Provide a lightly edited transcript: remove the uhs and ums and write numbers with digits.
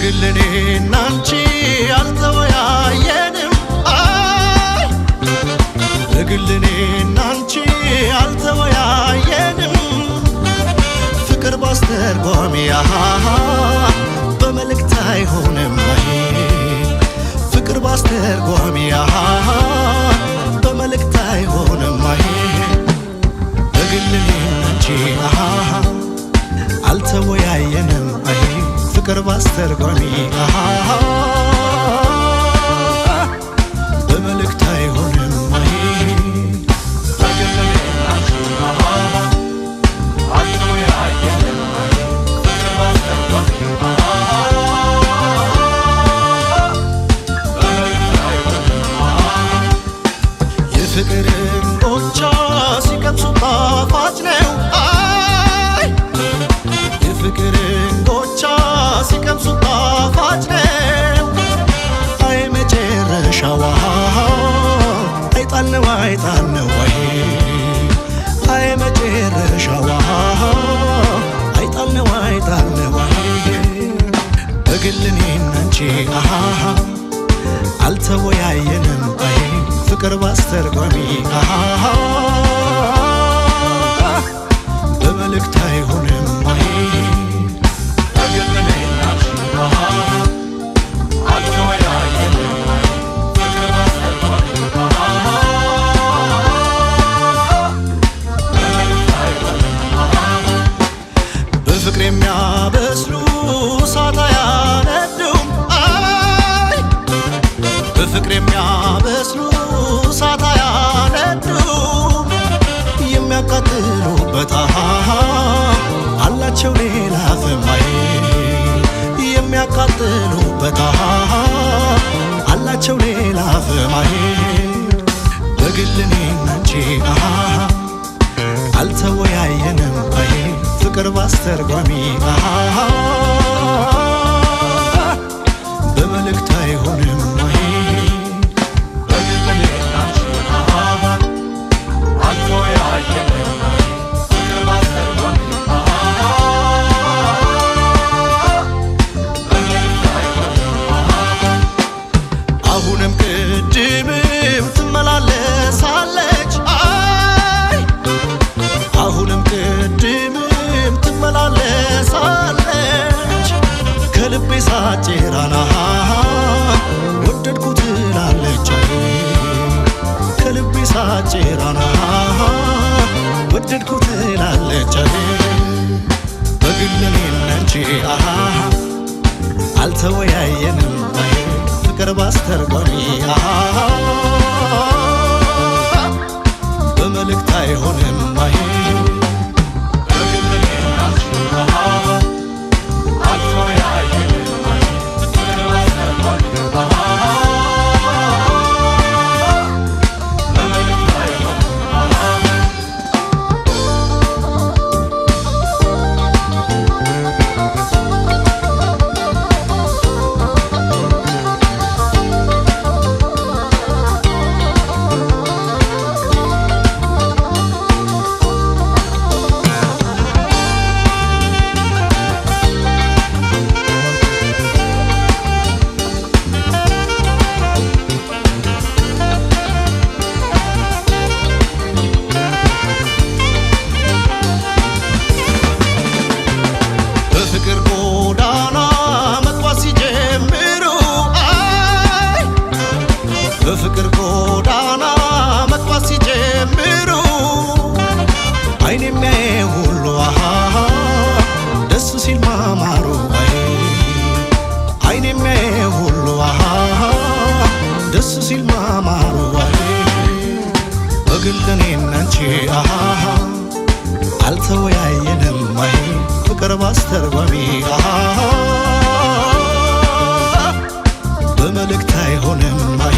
በግል እኔና አንቺ አልተወያየንም፣ አይ በግል እኔና አንቺ አልተወያየንም። ፍቅር ባስተርጓሚ አሃ በመልእክት አይሆንም፣ አይ ፍቅር ባስተርጓሚ አሃ በመልእክት አይሆንም፣ አይ በግል እኔና አንቺ አሃ አልተወያየንም፣ አይ ፍቅር ባስተርጓሚ አሃ በመልእክት አይሆንም፣ አይ በግል እኔና አንቺ አልተወያየንም፣ ፍቅር ባስተርጓሚ በመልእክት አይሆንም። የፍቅርን ጎቻ ሲቀምሱ ጣፋጭ ነው፣ አይ የፍቅርን ጎቻ ሲቀምሱ ጣፋጭ ነው። አይ መጨረሻዋ አይጣል ነው፣ አይጣል ነው፣ አይ አይ መጨረሻዋ አይጣል ነው፣ አይጣል ነው። አይ በግል እኔና አንቺ አሃ አልተወያየንም፣ አይ ፍቅር ባስተርጓሚ አሃ በመልእክት አይሆንም፣ አይ በግል እኔና አንቺ አልተወያየንም፣ ፍቅር ባስተርጓሚ በመልእክት አይሆንም። በፍቅር የሚያበስሉ እሳት አያነዱም፣ አይ በፍቅር የሚያበስሉ እሳት አያነዱም። የሚያቃጥሉበት አሃ አላቸው ሌላ ፍም፣ አይ የሚያቃጥሉበት አሃ አላቸው ሌላ ፍም፣ አይ በግል እኔና አንቺ አሃ አልተወያየንም፣ አይ ፍቅር ባስተርጓሚ አሃ በመልእክት አይሆንም፣ አይ በግል እኔና አንቺ አልተወያየንም፣ ፍቅር ባስተርጓሚ በመልእክት አይሆንም። አሁንም ቅድምም ትመላለሳለች፣ አይ አሁንም ቅድምም ትመላለሳለች። ከልቤ ሳጭራና ወደድኩ ትላለች፣ አይ ከልቤ ሳጭራና ወደድኩ ትላለች። አይ በግል እኔና አንቺ አሃ አልተወያየንም፣ አይ ፍቅር ባስተርጓሚ አሃ በመልእክት አይሆንም፣ አይ በግል እኔና አንቺ አልተወያየንም፣ ፍቅር ባስተርጓሚ በመልእክት አይሆንም። በፍቅር ጎዳና መጓዝ ሲጀምሩ፣ አይ በፍቅር ጎዳና መጓዝ ሲጀምሩ አይን የሚያየው ሁሉ አሃ ደስ ሲል ማማሩ፣ አይ አይን የሚያየው ሁሉ አሃ ደስ ሲል ማማሩ፣ አይ በግል እኔና አንቺ አሃ አልተወያየንም፣ አይ ፍቅር ባስተርጓሚ አሃ በመልእክት አይሆንም፣ አይ